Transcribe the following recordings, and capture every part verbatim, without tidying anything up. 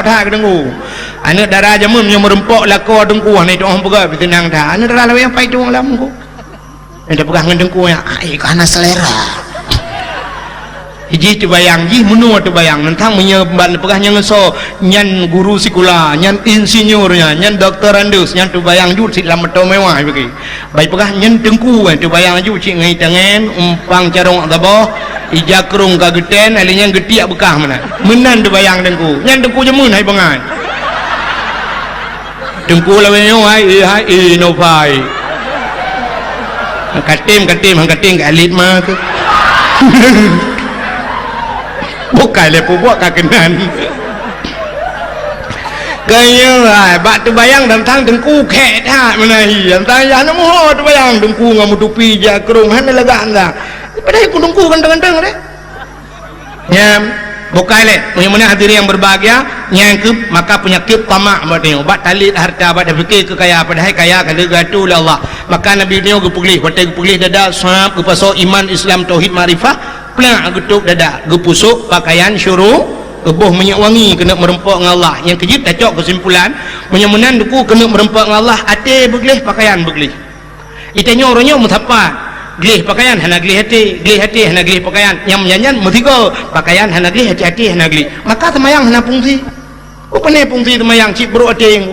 That keu teungku. Aneuk dara jameun meunyoe meurumpok lakoe teungku, hana jitu'oh peugah, pih seunang that. Aneuk dara lawét nyan pai tueng lam teungku. Nyang tapeugah ngon teungku nyan, "Ai, ka hana selera." Jih teubayang, jih meunoe teubayang. Nyan tang meunyoe ban peugah nyan ngon soe, nyan guru sikula, nyan insinyur nyan, nyan doktorandus, nyan teubayang jeuet sit lam moto mewah pike. Bai peugah nyan teungku, eh, teubayang aju cit ngon itangen, umpang carông saboh, ija krông ka geuten, alèh nyan geutiek beukah meunan. Meunan teubayang teungku. Nyan teungku jameun hai bangai. Teungku lawét nyoe hai, eh, hai, eh, no pai. Katem, katem, han katem ka alit ma tu. Bukai lé peubuet ka keunan. Keu nyoe hai, bak teubayang tantang teungku khek that meunan hi. Tantang yah na muho teubayang teungku ngon meutupi ija krông hana lagak anda. Padahai pun teungku ganteng-ganteng deh. Nyan, bukai lé. Meunyoe meunan hadirin yang berbahagia, nyan keuh maka peunyakét tamak bak tanyoe. Bak talit harta, bak tapiké keu kaya, padahai kaya ka lheueh geuatoe lé Allah. Maka Nabi nyoe geupeugleh, watèe geupeugleh dada, sab, geupasoe iman, Islam, tauhid, makrifah, plak geutôb dada, geupusôk pakaian syuru, geuboh minyeuk wangi keuneuk meurumpok ngon Allah. Nyang keujeuet tacok keusimpulan, meunyoe meunan teungku keuneuk meurumpok ngon Allah, até beugleh, pakaian beugleh. Di tanyoe uroe nyoe meusapat, gleh pakaian hana gleh até, gleh até hana gleh pakaian. Nyang meunyan-nyan meusigoe, pakaian hana gleh, até-até hana gleh. Maka seumayang hana fungsi. Peue pane fungsi seumayang cit brok até.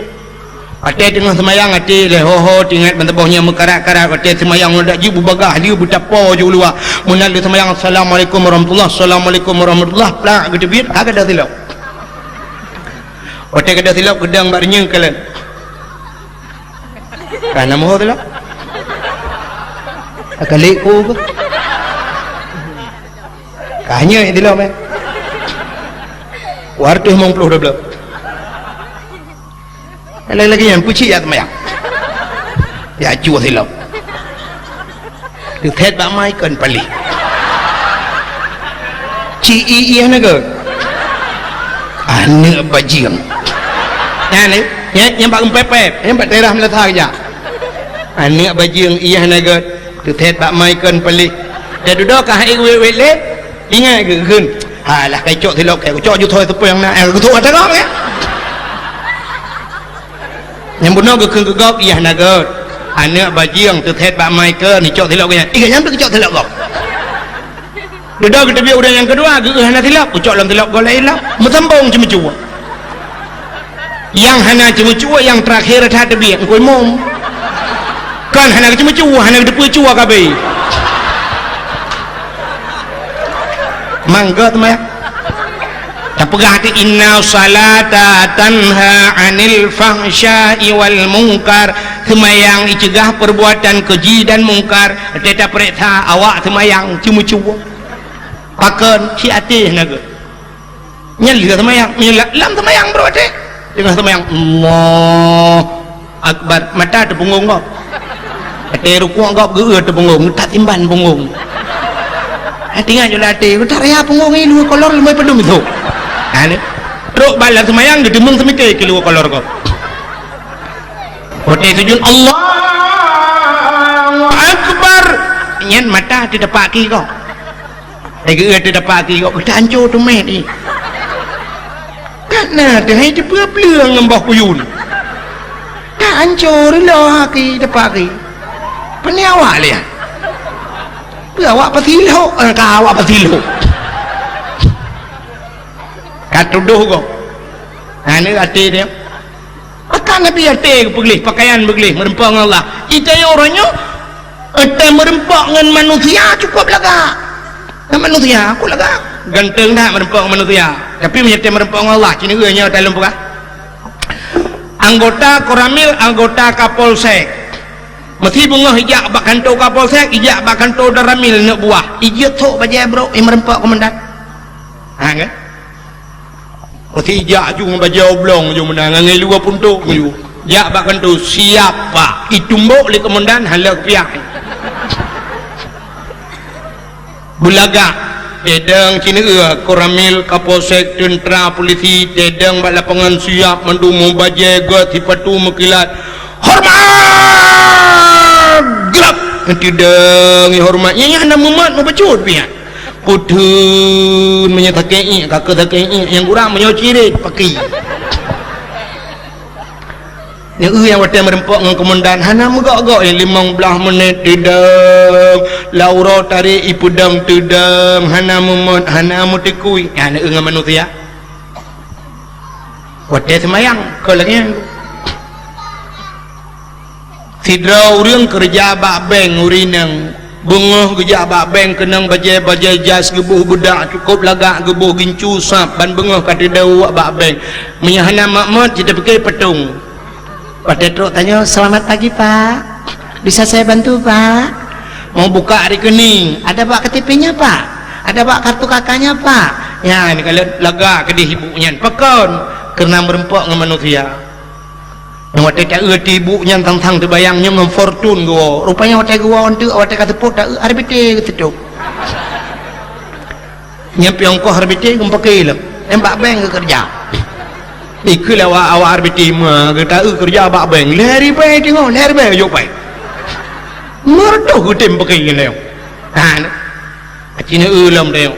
Watèe teungoh seumayang até lé ho-ho, teuingat ban saboh nyang meukarat-karat, watèe seumayang ngon dak jih beubagaih lé beutapo ju luwa. Meunan lé seumayang, "Assalamualaikum warahmatullah, assalamualaikum warahmatullah," plak geuteubiet, ka gadôh silop. Watèe gadôh silop geudong bak reunyeun kalon. Ka na moho silop. Ka kalik ku ke? Ka hanyut silop, eh. Dua ratus limong puluh dobel. Lagi-lagi nyan peucit jak seumayang. Jak cue silop. Teuthét bak mai kon paléh. Ci i ié na gét. Aneuk bajeueng. Nyan, eh, nyan, nyan bak geupepet, nyan bak daerah Meulasa keujak. Aneuk bajeueng ié na gét. Teuthét bak mai kon paléh. Dak dudoe ka hai wét-wét lé. Ingat geuh kheun. Halah, kai cok silop, kai cok ju thoi teupeu nyang na, eh, geuthok ata gop, ya. Nyang bunoe geukheun keu gob, "Iyah na gét. Aneuk bajeueng teuthét bak mai kon, icok silop geuh nyan." Ih, nyang teucok silop gob. Dudoe geuteubiet ureueng nyang keudua, geuh hana silop, geucok lam silop gob laén lom. Meusambong ceumeucue. Nyang hana ceumeucue, nyang teurakhé that teubiet, Teungku Imum. Kan hana geuceumeucue, hana geuteupeue cue ka abéh. Mangga teuma ya. Tapeugah teuh, "Inna salata tanha 'anil fahsya'i wal munkar." Seumayang iceugah perbuatan keji dan mungkar. Teuta peuriksa awak seumayang ceumeucue. Pakon si até na gét. Nyan lheueh seumayang, nyan la-, lam seumayang brok até. Teungoh seumayang, Allahu Akbar, mata teupeungong gob. Até rukuk gob geueu teupeungong, that simban peungong. Até nyan jula até, that raya peungong i luwa kolor leumai padum itu. Ha ni. Trok bak lam seumayang geuteumeung seumike keu luwa kolor gob. Watèe sujud, Allahu Akbar. Nyan mata teudapak ki gob. Hai geueu teudapat aki, gok geutanco teumé ni. Kana teuhai teupeue-peue ngon boh kuyun. Tanco reuloh aki dapat aki. Pane awak lian. Peue awak pasilok, eh, ka awak pasilok. Ka tudoh gok. Hana até dia. Maka Nabi até geupeugléh, pakaian beugleh, meureumpok ngon Allah. Ita nyoe uroe nyoe, ata meureumpok ngon manusia cukup lagak. Ngon manusia, aku lagak. Ganteng that meureumpok ngon manusia. Tapi meunyoe ata meureumpok ngon Allah, cit nyoe nyoe ata lôn peugah. Anggota Koramil, anggota Kapolsek. Meusi beungoh ijak bak kantô Kapolsek, ijak bak kantô Danramil neuk buah. Ijeuet thok bajèe brok, i meureumpok komandan. Ha, kan? Meusi ijak aju ngon bajèe oblong aju meunan, ngon luwa puntok aju. Jak bak kantô, "Siap, Pak." Itumbok lé komandan, hana piah. Beulagak, tedong cit nyoe, Koramil, Kapolsek, teuntra, polisi, tedong bak lapangan siap, mandum meubajèe, gèt, sipatu meukilat. "Hormat!" Grab! Tedong hormat. Nyan, nyan hana mumat, meubacut piah. Putun meunyoe sakét iék, ka keu sakét iék, nyang kurang meunyoe cirét, paki. Neu-eu nyang watèe meureumpok ngon komandan, hana meugok-gok, nyang limong blaih menit teudong, lam uroe tarek ipeudong teudong, hana meumot, hana meuteukui. Nyan neu-eu ngon manusia. Watèe seumayang, kon lagèe nyan. Sidroe ureueng keureuja bak bank ureueng inong, beungoh geujak bak bank keunong bajèe-bajèe jas, geuboh beudak cukôp lagak, geuboh gincu sab, ban beungoh ka teudong bak bank. Meunyo hana mot-mot, jiteupiké patong. Watèe trok tanyoe, "Selamat pagi, Pak. Bisa saya bantu, Pak?" Mau buka rekening, "Ada, Pak, K T P-nya, Pak? Ada, Pak, kartu K K-nya, Pak?" Nyan, kalau lagak keudéh ibu nyan. Pakon? Kareuna meureumpok ngon manusia. Nyang watèe taeu ti ibu nyan sang-sang teubayang nyoe ngon Fortuner geuwoe. Rupanya watèe geuwoe eunteuk, watèe ka seupôt taeu R B T geuseutôt. Nyan pih ongkoh R B T geupaké lom. Nyan bak bank geukeureuja. Ikheun lé awak, awak R B T ma geutaeu keureuja bak bank. Lhèe ribèe teungoh, lhèe ribèe jok pai. Meureutoh geutem paké nyan lé. Ha, na. Aci neu-eu lom teuh.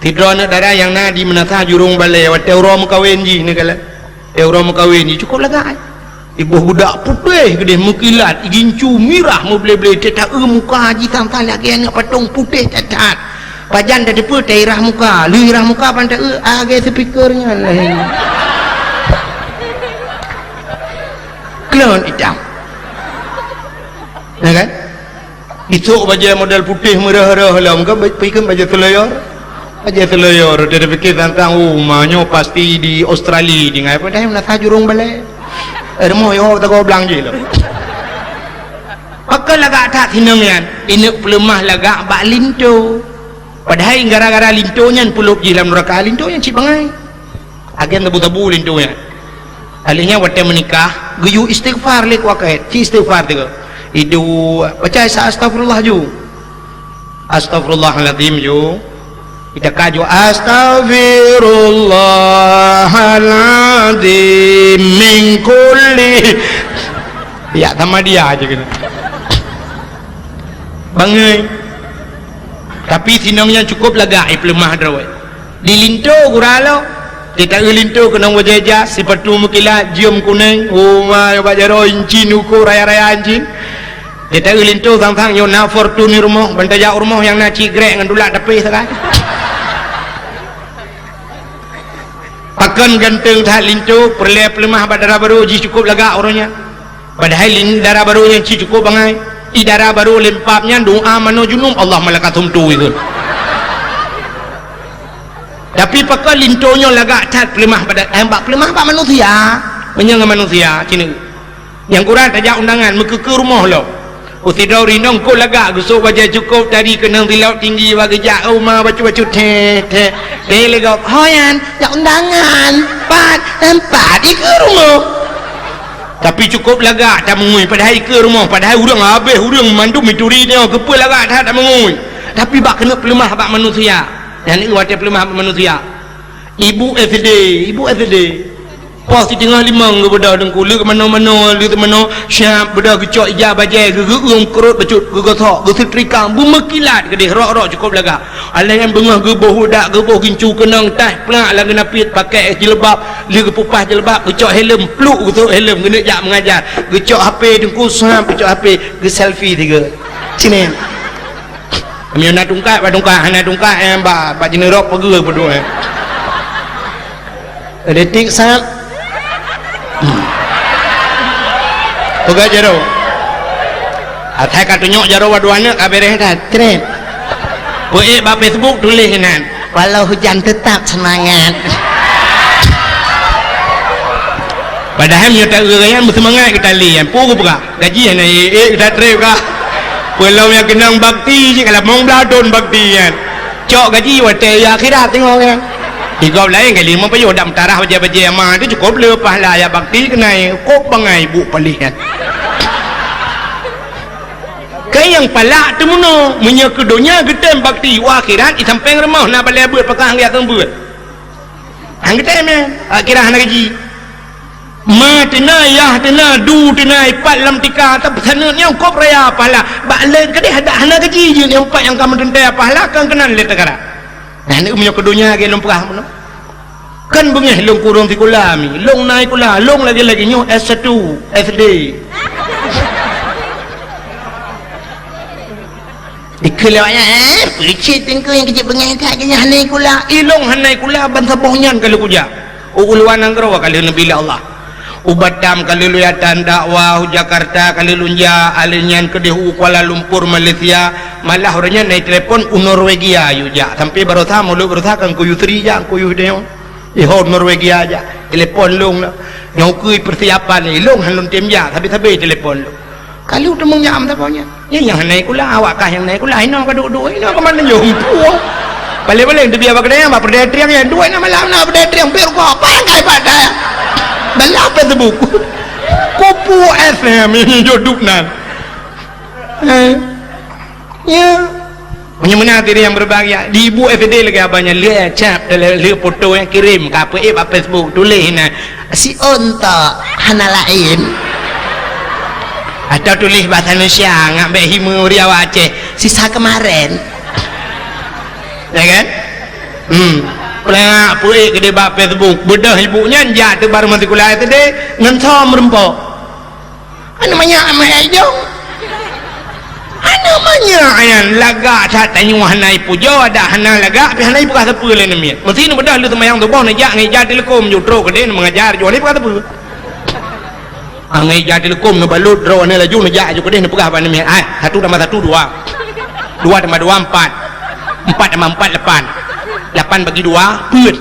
Sidroe aneuk dara nyang na di Meunasah Jurông Balè, watèe uroe meukawen jih neukalon. Watèe uroe meukawen jih cukôp lagak. Iboh beudak putéh keudéh meukilat, igincu mirah meuble-ble, teuta-eu muka jih sang-sang lagèe aneuk patong putéh that-that. Pajan tateupeue tairah muka, lheuh irah muka ban ta-eu, lagèe speaker nyan lagèe nyan. Klon itam. Ya kan? Isok bajèe model putéh meurah-rah lom, kan, ba-, pi kan bajèe seuleuyor. Bajèe seuleuyor, dia pikir tantang, "Oh, ma nyoe pasti di Australia, di ngai." Padahai Meunasah Jurông Balè. Eh, rumoh yo tagoe blang jih lom. Pakon lagak that sinong nyan, ineuk peuleumah lagak bak linto. Padahai gara-gara linto nyan peulop jih lam neuraka, linto nyan cit bangai. Agen sabu-sabu linto nyan. Alèh nyan watèe meunikah, geuyue istighfar lé kuakèt, ci istighfar tiga. Idu, baca sa-, astagfirullah ju. Astagfirullahalazim ju. Ita ka ju, "Astagfirullahalazim min kulli." Ya, sama dia aja gitu. Bangai. Tapi sinong nyan cukôp lagak, eh, peuleumah droe. Di linto gura lo. Teuta-eu linto keunong bajèe jas, sipatu meukilat, jeuem kunéng, uma bak jaroe incin, uko raya-raya incin. Teuta-eu linto sang-sang nyoe na Fortuner rumoh, ban tajak u rumoh nyang na cit grek ngon dulak tapéh sagai. Pakon ganteng that linto, peureulèe peuleumah bak dara barô jih cukôp lagak uroe nyan. Padahai lin-, dara barô nyan cit cukôp bangai. Di dara barô lempap nyan doa manoe junub, Allah malakatum tu ikheun. Tapi pakon linto nyoe lagak that peuleumah bak da-, eh, bak peuleumah bak manusia. Meunyoe ngon manusia, cina. Nyang kurang tajak undangan, meukeukeu rumoh lom. Usidroe rinong kok lagak, geusok bajèe cukôp tadi keunong silop tinggi bak geujak, oh, ma bacut-bacut, teh, teh, teh legok. Ho nyan, jak undangan, pat, empat, ikheun rumoh. Tapi cukôp lagak tameungui, padahai ikheun rumoh, padahai ureueng habéh, ureueng mandum ituri nyoe, keupeue lagak that tameungui. Tapi bak keuneuk peuleumah bak manusia. Nyan watèe peuleumah bak manusia. Ibu S D, ibu S D. Poh siteungoh limong geubeudôh teungku, lheueh manoe-manoe, lheueh manoe, siap beudôh geucok ija bajèe, geugeueum keurot bacut, geugosok, geuseutrika, beumeukilat keudéh, rok-rok cukôp lagak. Alèh nyan beungoh geuboh udak, geuboh gincu keunong, taih plak lam geunapiet, pakai jilbab, lheueh geupeupah jilbab, geucok helm, pluk geusok helm, geuneuk jak mengajar. Geucok H P teungku, sap, geucok H P, geuselfie tiga. Sini. Meunyoe na tungkat, bak tungkat, hana tungkat, eh, bak, bak jineurok peugeuh peuduek, eh. Detik sat. Hmm. Peugah jaroe. Asai ka tunyok jaroe dua aneuk ka beres that. Cret. Peuék bak Facebook tuléh inan. Walau hujan tetap semangat. Padahai meunyoe taeu gaya meuseumangat geutalé nyan. Peue geupeugah? Gaji hana ék-ék geuta trép kah? Peue lom nyang keunong bakti cit ka lamong blaih thon bakti nyan. Cok gaji watèe ya akhirat teungoh nyan. Di gob laén kali meupayoh dak meutarah bajèe-bajèe ma teuh cukôp le pahala ya bakti keunai kôb bangai buet paléh nyan. Keu nyang palak teumeunoe, meunyoe keu donya geutem bakti, u akhirat isampéng rumoh na balèe beuet pakah geujak keu beuet. Han geutem nyan, akhirat hana gaji. Ma teuna, yah teuna, du teuna, ipat lam tika, tapi saneut nyan kôb raya pahala. Bak lé keudéh dak hana gaji jeuet nyang pat nyang ka meuteuntèe pahala, kan keunan lé teukara. Nah, ni meunyoe keu donya lagèe lôn peugah bunoe. Kan beungéh lôn kureueng sikula mi. Lôn na sikula, lôn lagée-lagée nyoe S satu, S D. Dikeue lé awaknyan, "Eh, peue cit teungku nyang keujeut beungéh that, keu nyan hana sikula?" Ilôn hana sikula, ban saboh nyan ka lheueh kujak. U luwa nanggroe ka lheueh neubi lé Allah. U Batam ka lheueh lôn jak tan dakwah, u Jakarta ka lheueh lôn jak, alheuh nyan keudeh u Kuala Lumpur, Malaysia. Malah uroe nyan na telepon u Norwegia yue jak. Sampai baroesa, mulod baroesa ka Teungku Yusri jak, Teungku Yusri nyoe. Di ho Norwegia jak, telepon lôn lah. Nyoe keuh persiapan ilôn, han lôn tem jak, sabe-sabe telepon lôn. Ka lheueh teumeung jak meusaboh nyan. Nyan nyang hana sikula, awak kah nyang na sikula, inoe ka duek-duek, inoe ka mandum jumpu. Paléng-paléng teubiet bak keudè, bak peureudèe triang nyan, duek na malam na peureudèe triang, pih rukok, pakai pakai. Bala Facebook. Kupu S M ini joduk nan. Eh. Ya. Meunyoe meunan hadirin yang berbahagia, di ibu S D lagèe abang nyan, lheueh cap, lheueh foto nyang kirim ka peuék bak Facebook, tuléh na, "Si ontok hana laén." Atau tuléh bahasa Indonesia, ngat bèk hime uri awak Aceh, "Sisa kemarin." Ya kan? Hmm. Peuék keudéh bak Facebook, beudôh ibu nyan jak teuk baru masih sikula S D, ngon soe meureumpok. Aneuk manyak amai ai jong. Aneuk manyak nyan lagak that tanyoe hana ipujoe, adak hana lagak, pih hana ipeugah sapeue lé aneuk miet. Meusi neubeudôh lheueh seumayang suboh neujak ngon ija teuleukom ju trok keudeh neumeungajar ju hana ipeugah sapeue. Ah, ngon ija teuleukom neubalot droeneuh laju neujak ju keudeh neupeugah bak aneuk miet, "Hai, satu tambah satu, dua. Dua tambah dua, empat. Empat tambah empat, lapan. Lapan bagi dua, peuet."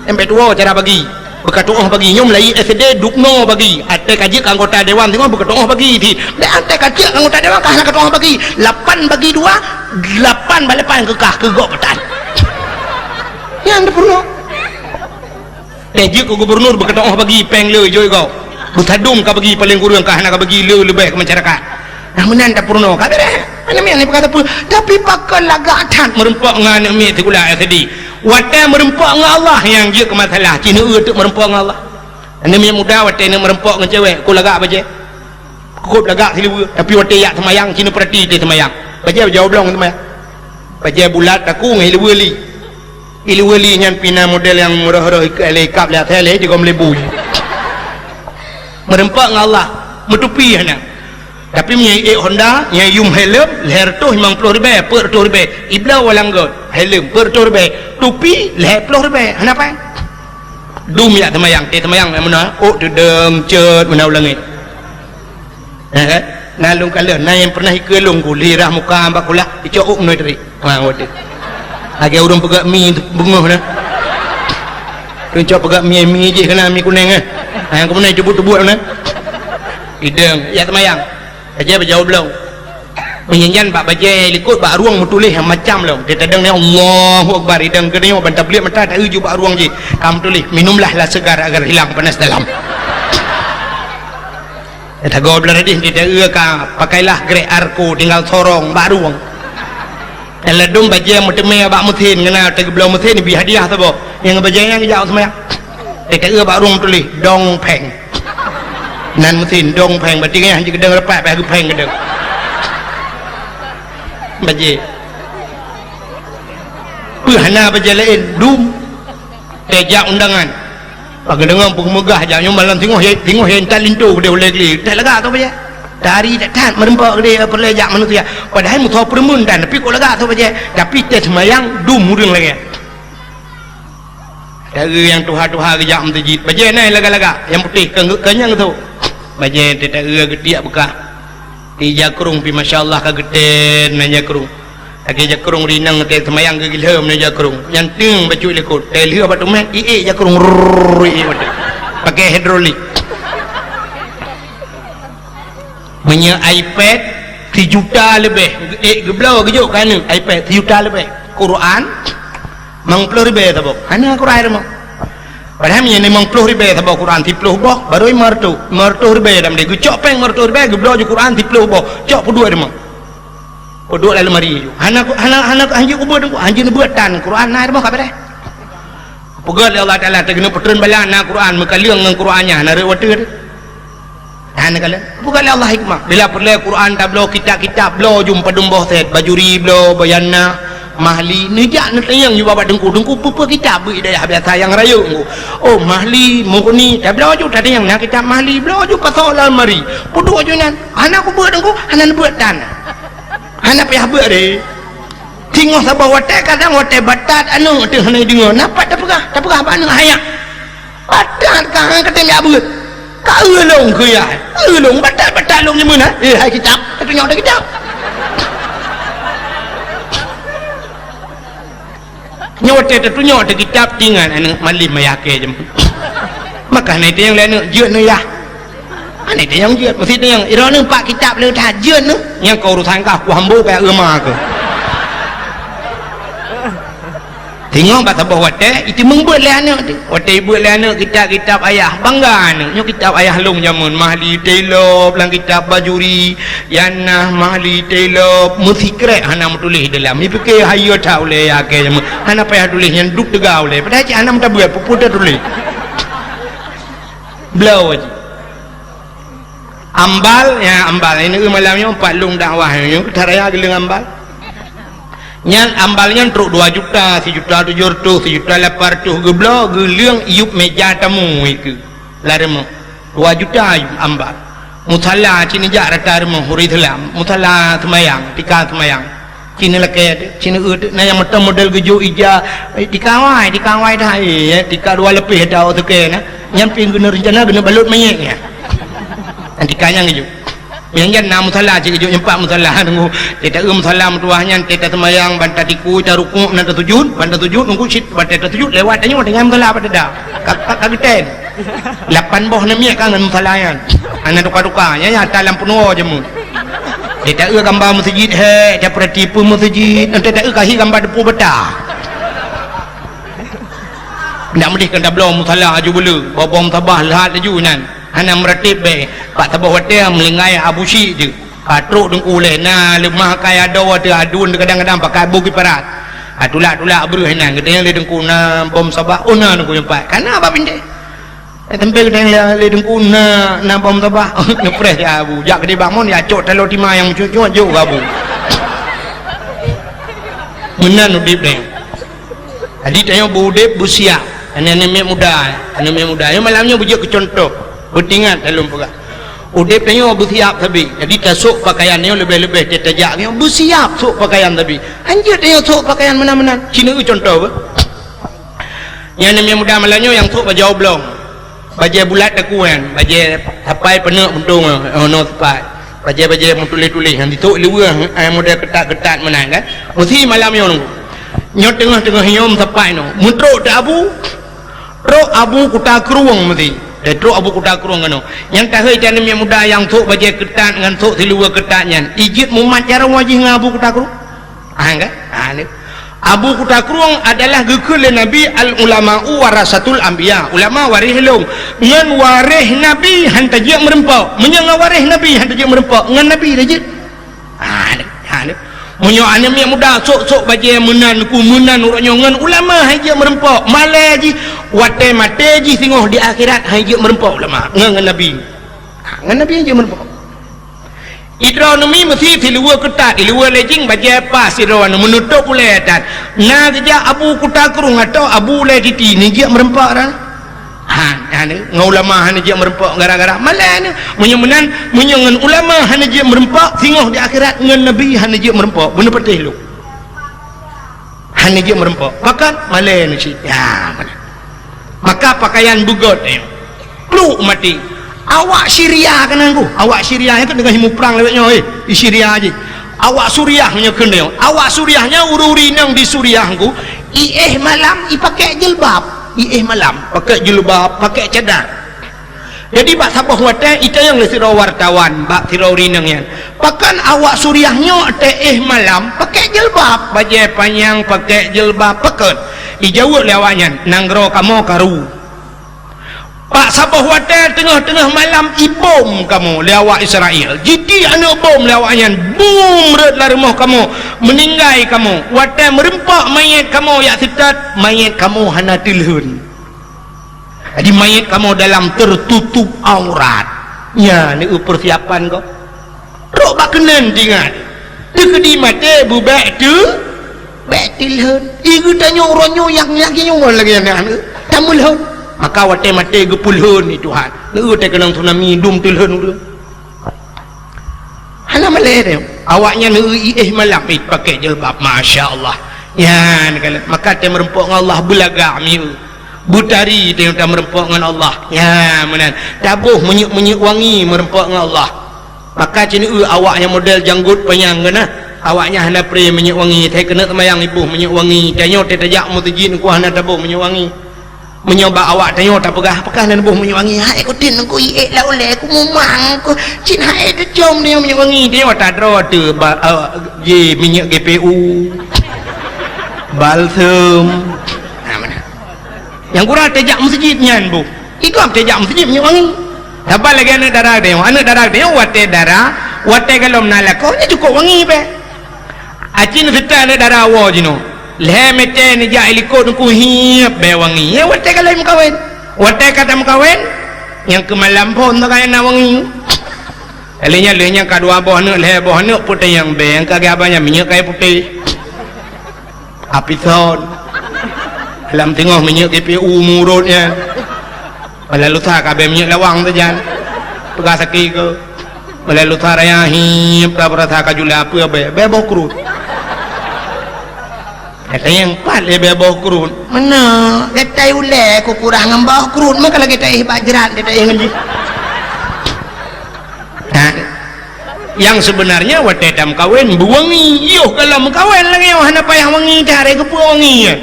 Sampai tuwoe cara bagi. Beukatu'oh bagi, nyoe mulai S D dubnoe bagi. Até ka jeuet keu anggota dewan singoh beukatu'oh bagi di. Dek até ka jeuet keu anggota dewan ka hana katu'oh bagi. Lapan bagi dua, lapan bak lapan keukah keu gob peutan. Nyan teupeurunoe. Teuh jeuet keu gubernur beukatu'oh bagi péng le jôi gob. Beusadum ka bagi paléng kureueng ka hana ka bagi le leubeh keu masyarakat. Nah, meunan tapeurunoe. Ka beureh. Hana meunan ipeugah sapeue. Tapi pakon lagak that meureumpok ngon aneuk miet sikula S D. Watèe meureumpok ngon Allah nyang jeuet keu masalah, ci neueu teuk meureumpok ngon Allah. Aneuk miet muda watèe neuk meureumpok ngon cewek, kon lagak bajèe. Kukôb lagak siluweue, tapi watèe jak seumayang, ci neupeurati teuh seumayang. Bajèe bajèe oblong seumayang. Bajèe bulat takue ngon siluweue li. Siluweue li nyan pih na model nyang rôh-rôh ikab lé asèe lé jigom lé bui. Meureumpok ngon Allah, meutupi hana. Tapi meunyoe ék Honda, nyang yum helm, lhèe reutôh limong ploh ribèe, peuet reutôh ribèe. Ibloe walang göt, helm, peuet reutôh ribèe. Tupi, lhèe ploh ribèe. Hana pai. Dum jak seumayang, teuh seumayang meunan, ôk teudeueng cot meunan u langèt. Nah, kan? Na lôn kalon, na nyang pernah ikeue lôn ku, lirah muka bak kulah, icok ôk meunoe tadi. Ha, waduh. Lagèe ureueng peugöt mi beungoh na. Lôn cok peugöt mi, mi jih keunan mi kunèng, eh. Ha, nyang keumeunai teubuet-teubuet na. Idong, jak seumayang. Bajèe bajèe oblong. Meunyan bak bajèe likot bak rueng meutuléh macam lom. Teuh tadong ni Allahu Akbar, idong keunoe ban tabliek mata taeu ju bak rueng jih. Ka meutuléh, "Minumlah lah segar agar hilang panas dalam." Tagoe blah radih di taeu ka, "Pakailah grek Arco tinggal sorong bak rueng." Dan ladôm bajèe meuteumé bak meusén, ngon na teugeubloe meusén, ibi hadiah saboh. Nyang bajèe nyan geujak seumayang. Di taeu bak rueng tuléh, "Dong Pheng." Nan meusén, "Dong Pheng." Berarti nyan hana geudong rapat, bah geupeng geudong. Bajèe. Peue hana bajèe laén, dum. Teuh jak undangan. Bak geudeungoe peue geumeugah jak nyoe malam singoh, singoh intat linto keudeh ulèe glé. Teuh lagak tu bajèe. Tari that-that meureumpok keudeh peureulèe jak manusia. Padahai meusoe peureumeun dan, tapi kok lagak tu bajèe. Tapi teuh seumayang dum ureueng lagèe. Dari nyang tuha-tuha geujak meuseujid. Bajèe na lagak-lagak, nyang putéh, keu, keu nyang tu. Bajèe teuh taeu geutiek beukah. Di jakrong pih masya Allah ka geutén na jakrong. Lagèe jakrong rinang teuh seumayang geugihlom na jakrong. Nyang teueng bacut likot. Teuh lheueh bak teumèt, iék jakrong, rrrr, iék bacut. Pakai hidrolik. Meunyoe iPad sijuta leubeh, eh, geubloe geujok keu aneuk iPad sijuta leubeh. Quran limong ploh ribèe saboh. Hana Quran rumoh. Padahai meunyoe limong ploh ribèe saboh Quran siplôh boh, barô limong reutôh. Limong reutôh ribèe lam deh. Geucok péng limong reutôh ribèe, geubloe ju Quran siplôh boh. Cok peuduek rumoh. Peuduek lam lemari ju. Hana, hana, hana, hanjeuet ubeuet, hanjeuet neubuet tan. Quran na rumoh ka beureh. Peugah lé Allah Taala, teugeuneuh peutreun bala na Quran, meukaleueng ngon Quran nyan, na rhot watèe teuh. Hana kalon. Peugah lé Allah hikmah. Bila peureulèe Quran tabloe, kitab-kitab bloe ju padum boh sét, Bajuri bloe, Bayanah, Mahli, neujak neutanyong ju bak teungku, "Teungku, peue-peue kitab beuet di dayah biasa nyang rayeuk, Teungku?" "Oh, Mahli, Mughni." Tabloe ju tatanyong, na kitab Mahli, bloe ju pasoe lam almari. Peuduek ju nyan. "Hana kubeuet, Teungku." "Hana neubeuet tan. Hana payah beuet deh." Singoh saboh watèe, kadang watèe batat aneuk teuh hana jideungoe. Na pat tapeugah, tapeugah bak aneuk, "Hayak." Batat ka han katem jak beuet. Ka eu lôn keu yah. Eu lôn batat-batat lôn nyeumeunan. Eh, hai kitab, tatunyok teuh kitab. Nyoe watèe tatunyok teuh kitab, tingat aneuk malem mayah kèe jeuem. Maka hana itanyong lé aneuk, "Jeuet neuh yah?" Hana itanyong jeuet, meusti tanyong, "Droeneuh pat kitab le that, jeuet neuh?" "Nyang keu urusan kah, ku hambo keu eu ma keuh." Singoh bak saboh watèe, iteumeung beuet lé aneuk teuh. Watèe ibeuet lé aneuk kitab-kitab ayah, bangga aneuk, "Nyoe kitab ayah lôn jameun, Mahli Tailop lam kitab Bajuri, Yanah Mahli Tailop, meusikrek hana meutuléh dalam." Ipike hayeue that ulèe yah kèe jameun, hana payah tuléh nyan, duek teuga ulèe. Padahai cit hana meutabeuet, peue-peue tatuléh. Bloe jih. Ambal, ya, ambal. Ini malam nyoe pat lôn dakwah nyoe, keu that raya geuleueng ambal. Nyan ambal nyan trok dua juta, sijuta tujoh reutôh, sijuta lapan reutôh geubloe, geuleueng yup meja tamu ikeue. Lam rumoh. Dua juta yup ambal. Musala cit neujak rata rumoh ureueng Islam. Musala seumayang, tika seumayang. Cit neulakèe teuh, cit neueu teuh, na nyang meuteumé model geujok ija, eh, tika awai, tika awai dah, eh, tika dua leupeh dah awak sukée na. Nyan pih geuneuk reuncana geuneuk balot manyét nyan. Nyan tika nyang geujok. Nyang jan na musala cit geujok, nyan pat musala nunggu. Teuta eu musala meutuwah nyan, teuta seumayang, ban tatikui, tarukuk, na tasujud, ban tasujud, nunggu cit, ban tasujud, lewat tanyoe, tinggai musala pat teuda. Ka, ka, ka geutem. Lapan boh namiet ka ngon musala nyan. Hana tuka-tuka, nyan, nyan ata lam peunuwoe jameun. Teuta eu gamba meuseujid, he, tapeurati peue meuseujid, teuta eu kahi gamba deupue bata. Ndak meudeh keu tabloe musala aju beuleu, boh-boh musabah leuhat laju nyan. Hana meuratéb bèe, bak saboh watèe meulinggai Abu Syik jeuet. Ka trok teungku lé, na leumah kai adoe teuh aduen teuh kadang-kadang pakai boh kiparat. Ha, tulak-tulak breuh inan, geutanyong lé teungku na boh musabah, oh na teungku nyoe pat. Ka na bak pintée. Eh, teuntée geutanyong lé, lé teungku na, na boh musabah. Neupreh ya Abu. Jak keudeh bak mon, ya cok taloe tima nyang meucut-cut, jok keu Abu. Meunan udeb nyoe. Jadi tanyoe beu-udeb beusiap. Aneuk-aneuk miet muda, aneuk miet muda. Nyoe malam nyoe beujeuet keu cuntoh. Beutingat lôn peugah. Udeb tanyoe beusiap sabe. Jadi tasok pakaian nyoe leubeh-leubeh teuh tajak nyoe beusiap sok pakaian sabe. Hanjeuet tanyoe sok pakaian meunan-meunan. Ci neueu cuntoh beuh. Nyan aneuk miet muda malam nyoe nyang sok bajèe oblong. Bajèe bulat takue nyan, bajèe sapai peuneuk muntong, oh, nyoe sapai. Bajèe-bajèe meutuléh-tuléh nyang jisok i luweue, eh, model keutat-keutat meunan kan. Meusi malam nyoe nunggu. Nyoe teungoh-teungoh nyoe meusapai nyoe. Meutrok teuh Abu, trok Abu Kuta Krueng meusi. Eh, trok Abu Kuta Krueng keunoe. Nyang tahôi aneuk miet muda nyang sok bajèe keutat ngon sok siluweue keutat nyan. Ijeuet mumat jaroe jih ngon Abu Kuta Krueng. Ah, kan? Ah, ni. Abu Kuta Krueng adalah geukheun lé Nabi, "Al ulama'u warasatul anbiya." Ulama waréh lôn. Ngon waréh Nabi han tajeuet meureumpok. Meunyoe ngon waréh Nabi han tajeuet meureumpok, ngon Nabi tajeuet. Ah, ni. Ah, ni. Meunyoe aneuk miet muda sok-sok bajèe meunan ku meunan uroe nyoe ngon ulama han jeuet meureumpok. Malèe jih, watèe maté jih singoh di akhirat han jeuet meureumpok ulama. Ngon, ngon Nabi. Ah, ngon Nabi han jeuet meureumpok. Idroe neumi meusi siluweue keutat, siluweue lejing bajèe pas sidroe nyoe meunutôb ulèe that. Na geujak Abu Kuta Krueng atau Abu Ulèe Titi neujeuet meureumpok ran. Ha, ha, ni, ngon ulama hana jeuet meureumpok gara-gara malèe ni. Meunyoe meunan, meunyoe ngon ulama hana jeuet meureumpok, singoh di akhirat ngon Nabi hana jeuet meureumpok. Beuneupatéh lôn. Hana jeuet meureumpok. Pakon? Malèe nyoe cit. Ya, meunan. Maka pakaian beugöt nyoe. Pluk maté. Awak Syria keunan ku. Awak Syria nyoe teungoh jimuprang lawét nyoe, eh, di Syria jih. Awak Suriah nyoe kheun nyoe. Awak Suriah nyoe ureueng-ureueng inong di Suriah ku, iéh malam ipakèk jilbab. Iéh malam pakèk jilbab, pakèk cadar. Jadi bak saboh watèe itanyong lé sidroe wartawan bak sidroe ureueng inong nyan, "Pakon awak Suriah nyoe teuéh malam pakèk jilbab, bajèe panyang pakèk jilbab, pakon?" Ijaweueb lé awaknyan, "Nanggroe kamoe karu. Bak saboh watèe teungoh-teungoh malam ibom kamoe lé awak Israel. Jitiek aneuk bom lé awaknyan, bum rhot lam rumoh kamoe, meuninggai kamoe. Watèe meureumpok manyét kamoe jak seutôt, manyét kamoe hana teulheun." Jadi manyét kamoe dalam tertutup aurat. Nyan, ni peusiapan gob. Trok bak keunan tingat. Teukeudi maté beubèk teu-, Bèk teulhon. Ié geutanyoe uroe nyoe nyang lagèe nyoe lagèe nyan, tameulhon. Maka watèe maté geupeulhon lé Tuhan. Neu teukeunong tsunami dum teulhon ureueng. Hana malèe teuh. Awaknyan heu iéh malam ih pakai jilbab, masya Allah. Nyan kan, maka teumeureumpok ngon Allah beulagak mieu. Beutari teuh teumeureumpok ngon Allah. Nyan meunan. Taboh minyeuk-minyeuk wangi meureumpok ngon Allah. Maka cit neu awak nyang model janggot panyang keunan. Awaknyan hana pre minyeuk wangi, teuh keuneuk seumayang iboh minyeuk wangi. Tanyoe teuh tajak meuseujid ngon hana taboh minyeuk wangi. Meunyoe bak awak tanyoe tapeugah, "Pakon hana boh minyeuk wangi?" "Hai kutin ku iék lam ulèe ku mumang ku, cit hai teucom tanyoe minyeuk wangi." Tanyoe tadroe teuh ba-, eh, ji minyeuk G P U, balsem. Nah, meunan. Nyang gura tajak meuseujid nyan boh. Igob tajak meuseujid minyeuk wangi. Saban lagèe aneuk dara tanyoe. Aneuk dara tanyoe watèe dara, watèe golom na lakoe, nyan cukôp wangi bèe. Aci neuseuta aneuk dara woe jinoe. Lhèe mètè neujak ilikot ngon hiep bèe wangi. Nyan watèe ka lheueh meukawen. Watèe ka tameukawen, nyang keu malam phôn teuka na wangi. Lheueh nyan, lheueh nyan ka dua boh aneuk, lhèe boh aneuk, peue tanyong bèe, nyang ka geuhaba nyan minyeuk kayèe putéh. Apison. Lam teungoh minyeuk G P U murot nyan. Malam lusa ka bèe minyeuk lawang sajan. Peugah sakét keu. Malam lusa raya hiep ka beurasa ka jula peue bèe, bèe boh krut. Gata nyang pat lé bèe boh krut. Meunan, gata ulèe ku kurang ngon boh krut, meuka lagèe taéh bak jrat, gata éh ngon jih. Nah, nyang sebenarnya watèe tameukawen beuwangi, yoh golom meukawen lagèe nyoe hana payah wangi, tarek keupeue wangi nyan.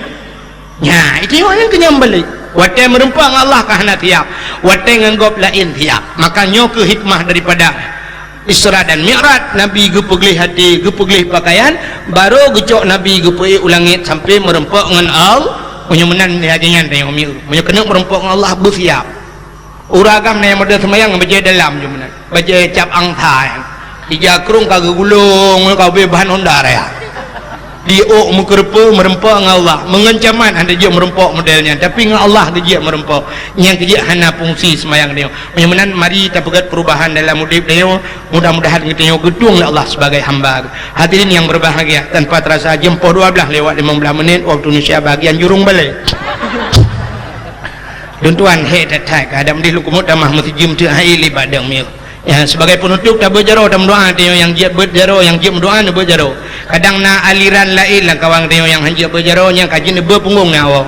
Nya, itu nyoe nyang keunyang balek. Watèe meureumpok ngon Allah ka hana siap, watèe ngon gob laén siap. Maka nyoe keuh hikmah daripada Isra dan Mi'raj, Nabi geupeugleh até, geupeugleh pakaian, barô geucok Nabi geupeuék u langét sampoe meureumpok ngon Allah. Meunyoe meunan lagèe nyan tanyoe mieu. Meunyoe keuneuk meureumpok ngon Allah, beusiap. Ureueng agam na nyang model seumayang bajèe dalam jih meunan. Bajèe cap angsa nyan. Ija krông ka geugulong, ka ubé bahan honda raya. Di ôk meukeureupeue meureumpok ngon Allah. Meungon camat hana jeuet meureumpok model nyan, tapi ngon Allah geujeuet meureumpok. Nyang keujeuet hana fungsi seumayang tanyoe. Meunyoe meunan, mari tapeugèt perubahan dalam udép tanyoe. Mudah-mudahan geutanyoe geutueng lé Allah sebagai hamba. Hadirin yang berbahagia, tanpa terasa jeuem poh dua belas lewat lima belas menit waktu Indonesia bahagian jurong balai. Lôn tuan, hék that-that, kadang dih lôn keumuk tamah meusijeuem teuk hai lé badang mieu. Ya, sebagai penutup, tabeuet jaroe, tameudoa, tanyoe nyang jeuet beuet jaroe, nyang jeuet meudoa, neubeuet jaroe. Kadang na aliran laén lam kawan tanyoe nyang han jeuet beuet jaroe, nyang ka jeuet neubeuet punggong nyawa.